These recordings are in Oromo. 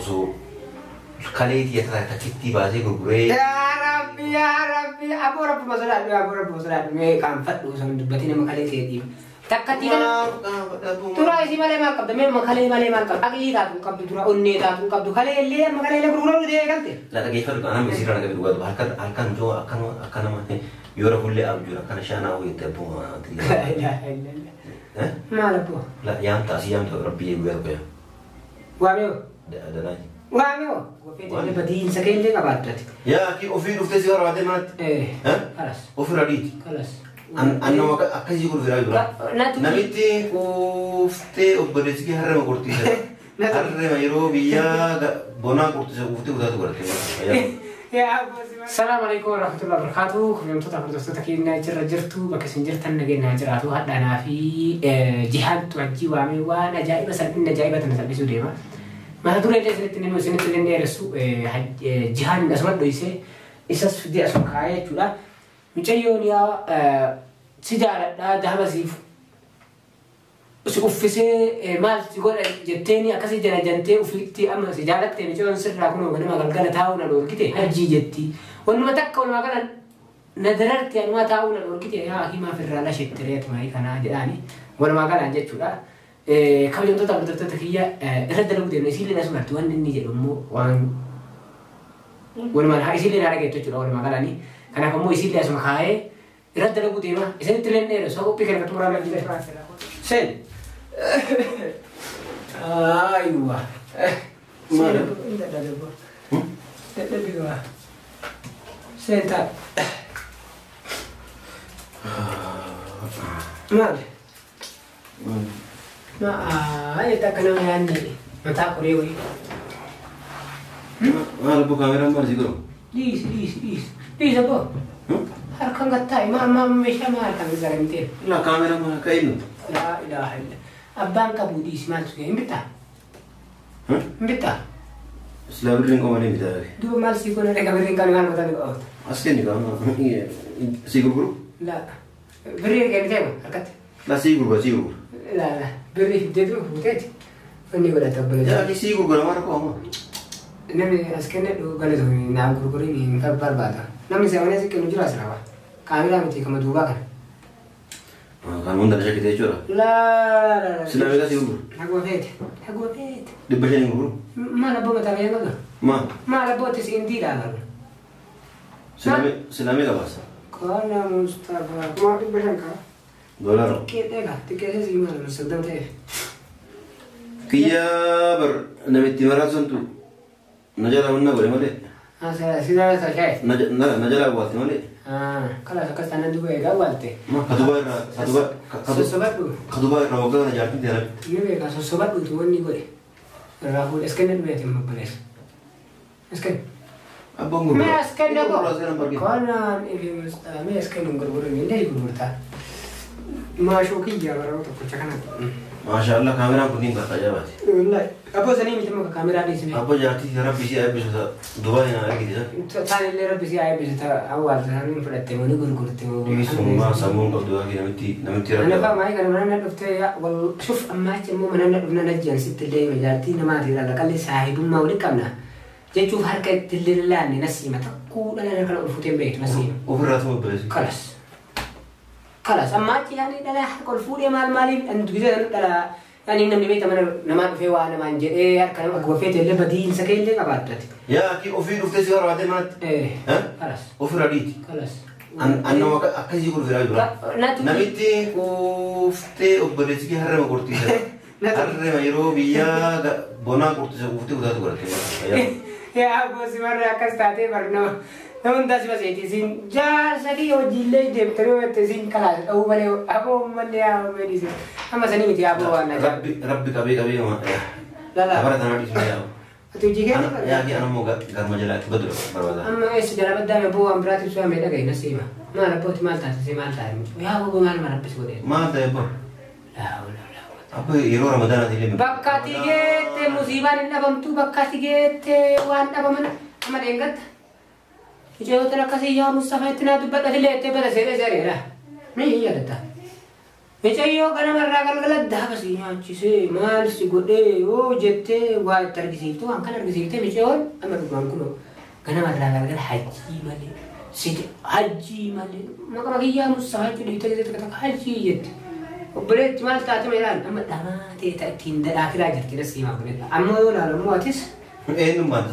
Osoo kalee tiyya takkitti baasee gurguree. Yaa Rabbi, yaa Rabbi, aboo Rabbi sodaadhu, aboo Rabbi sodaadhu, mee qaanfadhu osoo hin dubbatin nama kalee ta'eetiif. Takkatti kana turaa isii malee maal qabda? Mee amma kalee malee maal qabda? Aqlii taatu hin qabdu dura, onnee taatu hin qabdu, kalee illee amma kalee illee gurguruu dhufee eegalte. La dhageeffadhu kan nama isiirraa naqabe dhugaatu halkan halkan joo akkana akka nama yoo rafullee abjuudha akkana shaanaa hojjette abboo. Laa ilaaha illallah. Maal abboo? La yaamta asii yaamta rabbii guyyaa tokko yaa. Waamee hoo? Danaa. Waamee hoo? Gofee badiinsa kee illee qabaattu ati. Yaa akki ofii dhuftee si barbaadee manatti. Kalas. Ofirra dhiiti. Kalas. An nama akkasii gurguraa jira. Natu. Namitti quuftee obboleessi kee harrema qurxiisa. Harrema yeroo biyyaa bonaa qurxiisa quuftee kutaatu godhatte. Salaam alaikum warahmatullahi wabarakatuh. Kabajamtoota hordoftoota keenya jirra jirtu bakka isin jirtan nageenya jiraatu hadhaanaa fi jihaantu hajjii waamee waan ajaa'iba salphinni ajaa'iba tana salphisuu deema. Mata duree illee isinitti nimi isinitti illee dheeressu jihaan asuma dhoysee isas fidee asuma kaa'ee jechuudha. Mucayyoon yaa si jaaladhaa dahaba siif si uffisee maal si godha jetteeni akkasii jala jantee ufitti amma si jaalatte mucayyoon sirraa kunoo ganama galgala taa'uu na dhoorkite hajjii jetti. Wannuma takka walumaa gala na dararte anumaa taa'uu na dhoorkite yaa himaaf irraa lashette reet maayii kanaa jedhaani walumaa galaan jechuudha. Kabajamtoota hordoftoota kiyya irra dalaguu deemna isiillee asuma arti wanni inni jedhu immoo waan walumaa haa isiillee naa dhageettu jechuudha walumaa galaani. Kanaaf ammoo isiillee asuma kaa'ee irra dalaguu deema isinitti illee dheeressu haa qophii kana xumuraa lafa jira. Seen. Aywa. Maal? Seen ta'a. Maal? Ma jette akka nama yaadne mataa qoree wayii. Maal abboo kaameraan maal si godhu? Dhiisi dhiisi dhiisi. Dhiisi abboo. Harkaan gattaa'i maal maal meeshaa maal harkaan garamtee? La kaameraan maal akka inni? Laa ilaaha illa. Abbaan qabu dhiisi maaltu hin bittaa? Hin bittaa? Silaa birriin qomalee bitaa. Duuba maal sii godha dhaga birriin kan maal godhan qabata? As kenni qaama sii gurguru? La birrii kennitee harkatti. La sii gurgura sii gurgura. La la birrii fiddee dura fuuteeti. Inni godhata obboleessa. Yaa sii gurgura maal rakkoo ammoo? Namni as kenne galatoomii naan gurguriin hin barbaada. Namni si amanee si kennu jira asirraa. Kaameraa miti kama duubaa kana. Kan hunda shakkite jechuudha. La la la. Silaa meeqa sii gurguru? Haguma feete. Haguma feete. 500 gurguru? Maal abboo mataa fayyaan qabdu? Maal? Maal abboo itti siin diidhaa garuu? Silaa meeqa baasa? Kana Mustafaa. 5,500 qaba. Doolaara. Xiqqeedha egaa xiqqeessee sii maal saddam ta'eef. Kiyyaa bar namitti maraa santu na jala wanna godhe malee. Sidaa shaayee. Na jala awwaalte malee. Kalaas akkas taanaan duuba egaa awwaalte. Ma ka Dubaay irraa Sossobadhu. ka Dubaay irraa waggaa kana jaartiin ta'e rabbi. Ni beekaa sossobadhuutu wanni godhe. Irraa fuudhe as kenna dhumeeti amma obboleessa. As kenna. Abboon gurgura. Mee as kenna koo. Gurgura as kenna bargee. Kanaan ifi musxaa mee as kennu gurguru illee gurgurtaa. Maashoo kiyya baroo tokkicha kana. Maashaallah kaameraan kunniin bakka ajaa'ibaati. Wallahi. Abboo sanii miti muka kaameraa dhiisne. Abboo jaartii rabbi si eebbisu Dubaay na argite san. Taan illee rabbi si haa eebbisu awwaalta saniin fudhatte moo ni gurgurte moo. Dhiisummaa sammuun qabdu waaqii namitti namitti Ana rabbi. faa maayii kana mana na dhuftee yaa wal shuf ammaa achi immoo mana na dhufna najjian sitti illee hima jaartii namaatii ilaalla qalli saahibummaa waliin qabna jechuuf harka itti illee laanne nasiima takkuu dhala kana ol fuutee hin beektu nasiima. Ofirraa tuma obboleessi. Kalas. Kalas ammaa achi yaani dhala harka ol fuudhee maal maaliif ani dubbisee dhala yaani namni beekta mana namaa dhufee waa namaan jedhee harka nama akkuma feete illee badiinsa kee illee qabaattu ati. Yaa akki ofii dhuftee si barbaadee manatti. Kalas. Ofirra dhiiti. Kalas. An nama akkasii gurguraa jira. Natu. Namitti quuftee obboleessi kee harrema qurxiisa. Harrema yeroo biyyaa bonaa qurxiisa quuftee kutaatu godhatte. Yaa abboo si warra akkas taatee barnoo. Nama hundaa si baseeti isin jaarsa kiyya hojiillee deemtanii yoo jette isin kalaas dha'uu malee aboo uummanni yaa uummanni isin. Amma sanii miti aboo waan ajaa'iba. Rabbi rabbi qabee qabee ma. Lala. Dabara tanaa dhiisuu yaa. Ati hojii kee Yaa kee anammoo garma jalaatti badu barbaada. Amma eessa jala baddaame aboo waan biraatti ibsuu amee dhagaye nasiima. Maal abbooti maal taasise maal taate yaa aboo maal maal rabbis godhee. Maal ta'e abboo? Laa hawla walaa quwwata. Abboo yeroo ramadaanaati illee. Bakka ati geette musiibaan hin dhabamtu bakka ati geette waan dhabaman amma deengatta. Ijoolleen akkasii yaa Mustafaa itti naa dubbadha illee jettee bada seeree seereedha. Mee hin yaadatta. Mucayyoo ganamarraa galgala daaba si nyaachisee maal si godhee yoo jettee waa itti argisiiftu waan kana argisiiftee mucayyoon amma dhugaan kunoo ganamarraa galgala hajjii malee si hajjii malee maqaa kiyyaa musaa hajjii dhiitee keessatti takka hajjii jette. Obboleetti maal taate meelaan amma dhamaatee ittiin dadhaakiraa jirti nas himaa obboleetta. Amma yoo ilaalamu atis Eenyummaan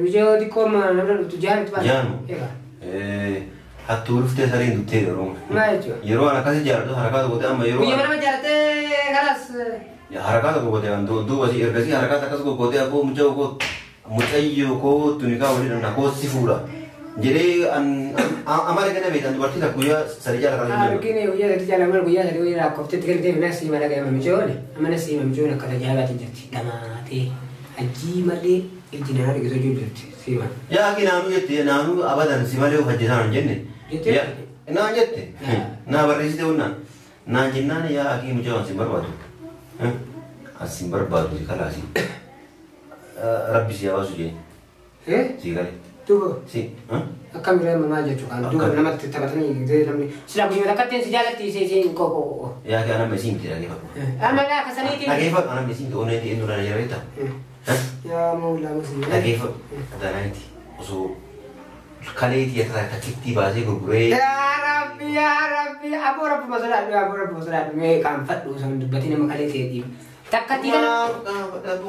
mucayyoo xiqqoo namni dhuftu jaanitti baate. Jaanu. Egaa Hattuu dhuftee sareen duttee yeroo. Maal jechuudha? Yeroo an akkasii jaalladhu harakaa tokko ta'e amma yeroo. Guyyaa nama jaalattee kalaas. Harakaa tokko godhe an duuba si ergasii harakaa akkas gogootee abboo mucaa koo mucayyoo koo tunikaa waliin na koo si fuudha. Jedhee an amala gana beektan dubartii takka guyyaa sadii jaala kan hin Argine guyyaa sadii jaala mal guyyaa sadii wayii lakkooftetti galtee nas hima dhaga'ama micoon amma nas hima micoon akka tajaajilaatiin jirti dhamaatee hajjii malee ijji nama argisu jiru jirti siima. Yaa akki naanuu jette naanuu abadan si malee of hojjetaan hin jenne. Jettee? Naan jette. Naa barreessite honnaan. Naan jennaan yaa akki mucaa waan si barbaadu. As si barbaadu si kalaasi. Rabbi si hawaasu jee. Si galee. Duuba Si. akkam biree amma maal jechuu kan duuba namatti taphatanii namni sila guyyaa takkatti si jaalatti si si koko. Yaa akki anamma isiin miti dhageeffadhu. Amma laa kasaniitiin. Dhageeffadhu anamma isiin miti onneen eenyu irraa jira beektaa? Yaa maulaa musliima. Dhageeffadhu. Danaaniti osoo kaleetii akka takkittii baasee gurguree. Yaa Rabbi yaa Rabbi aboo Rabbi masodaadhu aboo Rabbi masodaadhu mee qaanfadhu osoo hin dubbatin nama kalee ta'eetiif. Takkatti kana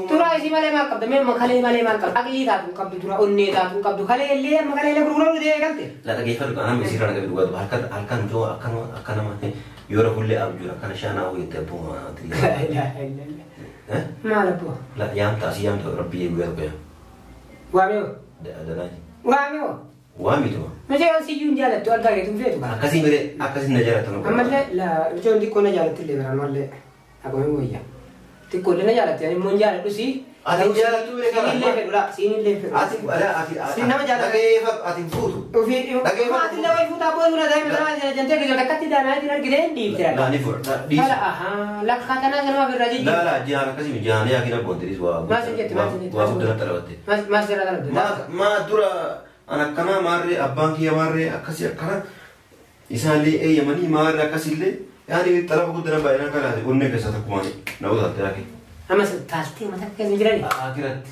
turaa isii malee maal qabda mee kalee malee maal qabda aqlii taatu hin qabdu dura onnee taatu hin qabdu kalee illee amma kalee illee gurguruu dhufee galte. La dhageeffadhu anamma isiirraa dhagabe dhugaatu halkan halkan joo akkana akkana yoo rafullee abjuudha akkana shaanaa hojjette abbuma. Laa ilaaha illallah. Maal abboo? La yaamta asii yaamta rabbi guyyaa tokko yaa. Waamee hoo? Danaati. Waamee hoo? Waamiituma. Mucayyoo siyyuu hin jaalattu argaa keetu hin feetu kana. Akkasii malee akkasiin na jaalatan. Ammallee la mucayyoon xiqqoo na jaalatti illee biraan mallee akkuma wayya. Xiqqoo illee na jaalatti ani immoo hin jaaladhu si. Ati hin jaalattu bire kana. Siin illee fedhu laa siin illee fedhu. Ati ati Siin nama jaalatu. Dhageeffadhu ati hin fuutu. Ofii Dhageeffadhu. maatiin lama fuutaa booda daa'ima sana jantee gisa takkatti daanaa jiran argitee hin dhiifte. Laa ni fuudha. Dhiisi. Kala ahaa lakkaa tanaa sanuma ofirraa jijjiirra. Laa laa jihaan akkasii jihaan yaa kina boontiris waa. Maal sin jette maal sin jette. Waa guddina xalabatte. Maal sirraa xalabde. Maa dura an akkanaa maarree abbaan kiyya maarree akkasii akkana isaallee eeyyamanii maarree akkasillee yaani xalaba guddina baay'inaan kalaate onnee keessaa takkumaan na utaatte yaake. Amma taaltee mataa keessa hin jirani. Akiratti.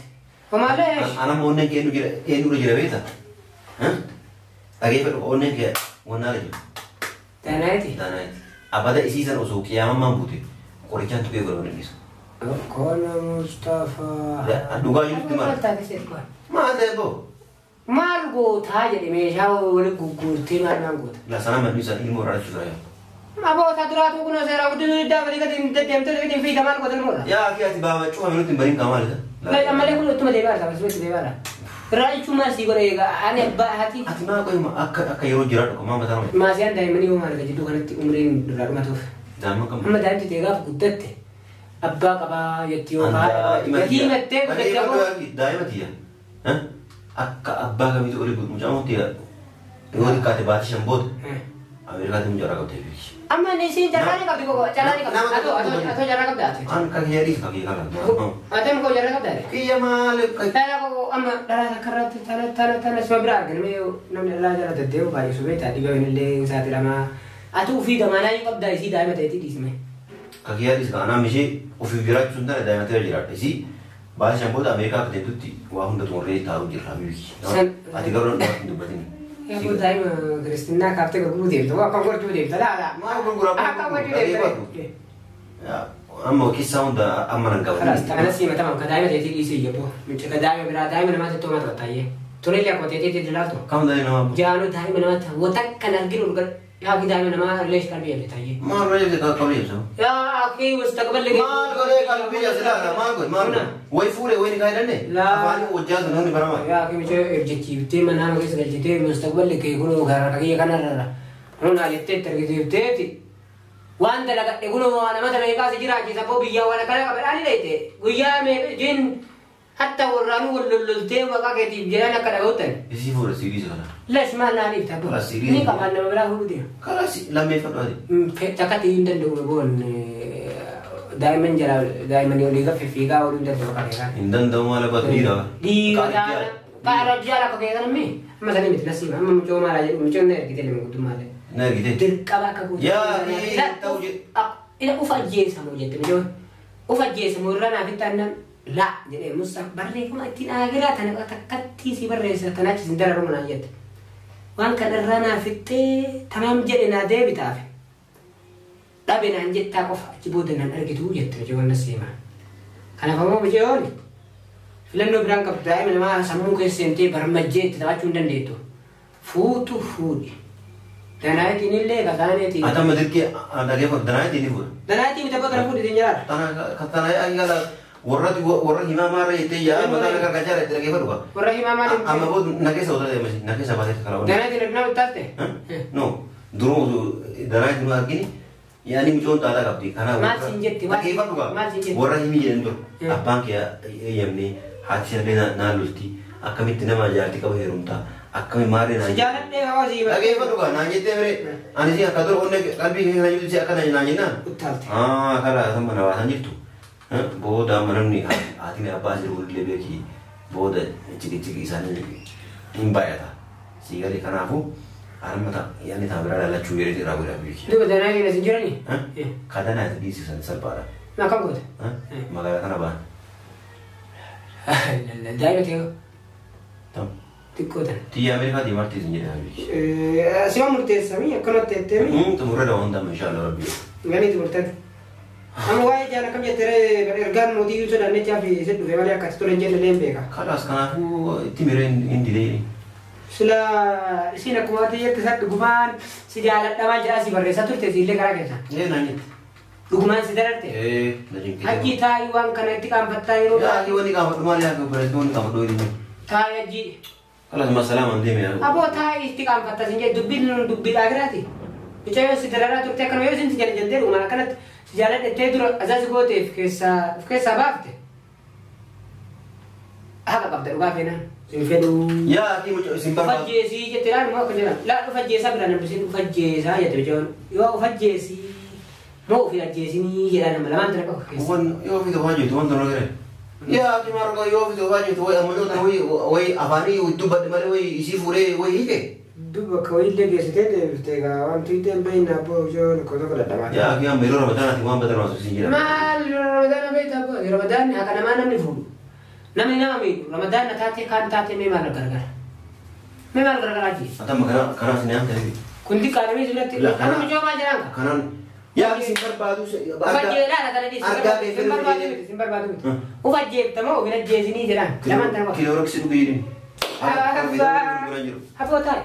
Homaalee. Anam onneen kee eenyurra jira beektaa? Dhageeffadhu onneen kee wannaara jira. Daanaayiti. Daanaayiti. Abada isiisan osoo qiyaamammaan buute qorichaan tuqee godhamu dandeessu. Koona Mustafaa. Dhugaa jirutti maal? Maal taate seet kuwan? Maal ta'e boo? Maal gootaa jedhe meeshaa waliin gurgurtee maal maal goota? La sana manni isaan ilmoo irraa jira yaa. Aboota duraatu kunoo seera guddisuu diddaa walii gadi deddeemtee gadi fiida maal gootan moota? Yaa akki ati baaba cufa minuutti hin bariin qaamaa lisa. Ammallee kun ittuma deebi'aa jira akkasumas itti deebi'aa jira. Irraa jechuun maal sii godhe egaa ani abbaa haati. Ati maa qoyma akka akka yeroo jiraadhu qomaa mataa nama. Maasiyaan daa'immanii yoo maal jidduu kanatti umriin duraa dhumatuuf. Daa'imman kam? Amma daa'imti ta'e gaafa guddatte abbaa qabaa jetti yoo gatii mattee guddatte. Daa'ima tiyya. Akka abbaa kamiitu olii mucaan tiyya yoo xiqqaate baatii shan booda Ameerikaatti mucaa qabdee beeki. Amma ni siin carraa ni qabdi koko carraa ni qabdi. Atoo atoo atoo carraa qabda ati. An kan kiyya dhiis kan kiyya kana. Atoo koo carraa qabda ati. Kiyya maal Tana koko amma dhalaa takkarratti tana tana tana suma bira argina mee namni dhalaa jala deddeebi'u baay'isu beektaa dhibeen illee hin saaxilamaa. Ati ofii damaanaa yoo qabdaa isii daa'ima ta'eetii dhiisime. Kan kiyya dhiis kan anaan ishee ofiif jiraachuu hin taane daa'ima ta'ee jiraadha. Isii baatii shan booda Ameerikaa akka deemtutti waa hunda xumurree taa'uu jirra biyyi. Ati garuu nama hin dubbatin. Yaa daa'ima kiristinnaa kaaftee gurguruu deemta akka gorchuu deemta laala. Maal gurguraa? Akka gorchuu deemta. Amma keessaa hunda amma nan qaba. Kalas kanas simatama ka daa'ima ta'eetii dhiisii jabbo. Micha ka daa'ima biraa daa'ima namaatti tooma taphataayyee. Tolillee akkuma ta'eetii dilaaltu. Kam daa'ima namaa? Jaanuu daa'ima namaatti wanta kan arginu dhugaa yaa akki daa'ima namaa leesh qalbii jabde taayyee. Maal godhee qalbii jabse? Yaa akki mustaqballi. Maal godhee qalbii jabse laala maal godhe maal godhe? Wayi fuudhee wayi ni kaayidhanne? Afaan hojjaa sun hundi baramaa. Yaa akki micha erjechiiftee mana nama keessa galchitee mustaqballi kee kunoo garaa kiyya kanarra. Hunaa jettee itti argisiifteeti. Waan dalagadhe kunoo waan nama meeqaa si jiraachisa koo biyyaa waan akkana qabadhaan ni dheeyte. Guyyaa meeqa jin hatta warraanuu wal lolloltee maqaa keetiif jedhan akka dhaga'utan. Isii fuudha siiriis kana. Lesh maal naan ibta boo. Ni qabaan nama biraa fuudhu deema. Kalas lammeeffadhu ati. Takkatti hin danda'u boon daa'imman jala daa'immanii olii gaffe fiigaa ooluu hin danda'u qabeeraa. Hin danda'u maal abbaa dhiira. Dhiira taana qaara jala akka keessa namni amma sanii miti nasiima amma mucoo maalaa jedhu mucoon na ergite lama guddummaa illee. Na argite. Dirqama akka gootu. Yaa, ta'u jedhe. Ila ufa ajjeesamu jette mijoon. Ufa ajjeesamu irra naaf hin taannan laa jedhee Musa barreeffama ittiin agiraa tana takkattii si barreessa tanaachi sin dararu naan jette. Waan kana irraa naaf fixxee tamaam jedhe naa deebitaaf. Dhabe naan jettaa qofa achi booda naan argitu jette mijoon na seema. Kanaaf ammoo mijoon filannoo biraan qabdu daa'ima namaa sammuu keessa seentee barmajjee itti taphachuu hin dandeettu. Fuutu fuudhi. Danaayitiin illee kasaaneetiin. Ata madirki dhaggeeffatu danaayitiin ni fuudha. Danaayitiin miti bakka fuudhi ittiin jiraata. Tana tana gala warra warra himaa maarra jettee yaa mataa na gargaara itti dhaggeeffatu qaba. Warra himaa maal hin Amma booda na keessa otoo deemasi na keessa baatee karaa waliin. Danaayitiin arginaa uttaaste? No duruma danaayitiin nu argini yaani mucoon xaalaa qabdi kanaaf. Maal siin jetti? Dhaggeeffatu qaba. Maal siin jetti? Warra himii jedhan dur abbaan kee eeyyamnee haati illee naan lolti akkamitti nama jaartii qaba heerumtaa akkami maarree naan Si jaaladhee hawaasii Dhaggeeffatu qaba naan jettee bire ani si akka dur onnee qalbii kee kana jirtu si akka naan jennaan. Uttaalte. Ah, karaa sama na waasan jirtu. Booda amma namni haatiin abbaa jiru illee beeki booda ciki isaanii hin baay'ata. Sii galee kanaafuu harma yaani taa biraa lallachuu yeroo irraa godhaa beeki. Duuba danaayitiin as hin jiranii? Kadanaa itti dhiisisan salphaadha. Maa kam goota? Magaalaa kana ba'an. Daa'ima ta'e Tam. xiqqoo tana. Xiyya Ameerikaa deemaa isin jedhaa beeki. Sima murteessamii akkanatti jetteemi Xumurra dha waan ta'an inshaAllah rabbi. Ganii xumurtan. Amma waa'ee jaan akkam jettee ergaan mootii Yuusuf Dannechaa fi isin dhufe malee akkatti tole hin jenne illee hin beeka. Kalaas kanaafuu itti miree hin didee. Sila isin akkuma ati jette san dhugumaan si jaaladha maal jedhaa si barreessaa turte si illee karaa keessa. Ee naan jette. Dhugumaan si dararte. Ee na jinqite. Hajji taa'ii waan kana itti qaanfattaa yeroo Yaa ati wanni gaafadhu maal yaa gabbara wanni gaafadhu waliin. taa'ii hajji. Kalaas masalaam deeme yaa. Aboo taa'ii itti qaanfattaa sin jedhe dubbiin nun dubbiidhaa biraati. Mucayyoo si dararaa turte akkanuma yoo isin si jala jaltee dhugumaan akkanatti si jaaladhattee dura azazi gooteef keessaa of keessaa baafte. Haqa qabda dhugaa feenaan. Sin fedhuu. Yaa ati mucaa isin barbaadu. Ufajjeesii jette laal moo akka jedhan laal ufajjeesaa biraan hambisiin ufajjeesaa jette mucayyoon yoo ufajjeesii moo ofii ajjeesinii jedhaa nama lamaan tana qofa keessa. Wan yoo fi tofaa jirtu wanta nu gara. Yaa ati maal yoo fi tofaa jirtu wayi ammoo tan wayi wayi afaanii dubbadhe malee wayi isii fuudhee wayi hiike. Duuba akka wayiillee geessitee deebiftee egaa wanti ittiin bahin abboo mucayyoon akkoo tokko dadhabaa. Yaa ati amma yeroo ramadaanaati waan badan waan siin jedhama. Maal ramadaana beektaa abboo ramadaanni haqa namaa namni fuudhu. Namni nama miidhu ramadaanna taatee kaan taatee mee maal gargara? Mee maal gargaraa jee? Ati amma kana kanaa sin yaamta deebi. Kun xiqqaadhamee jiratti amma mucayyoo maal jedhaan ka? Kanaan yaa ati sin barbaadu. Ufajjeedhaan kana dhiisi. Argaa kee Sin barbaadu miti sin barbaadu miti. Ufajjeeftamoo ofin ajjeesinii jedhaan lamaan tana qofa. Kilooroksii dhuguu jedhin. Hafoo taa'e.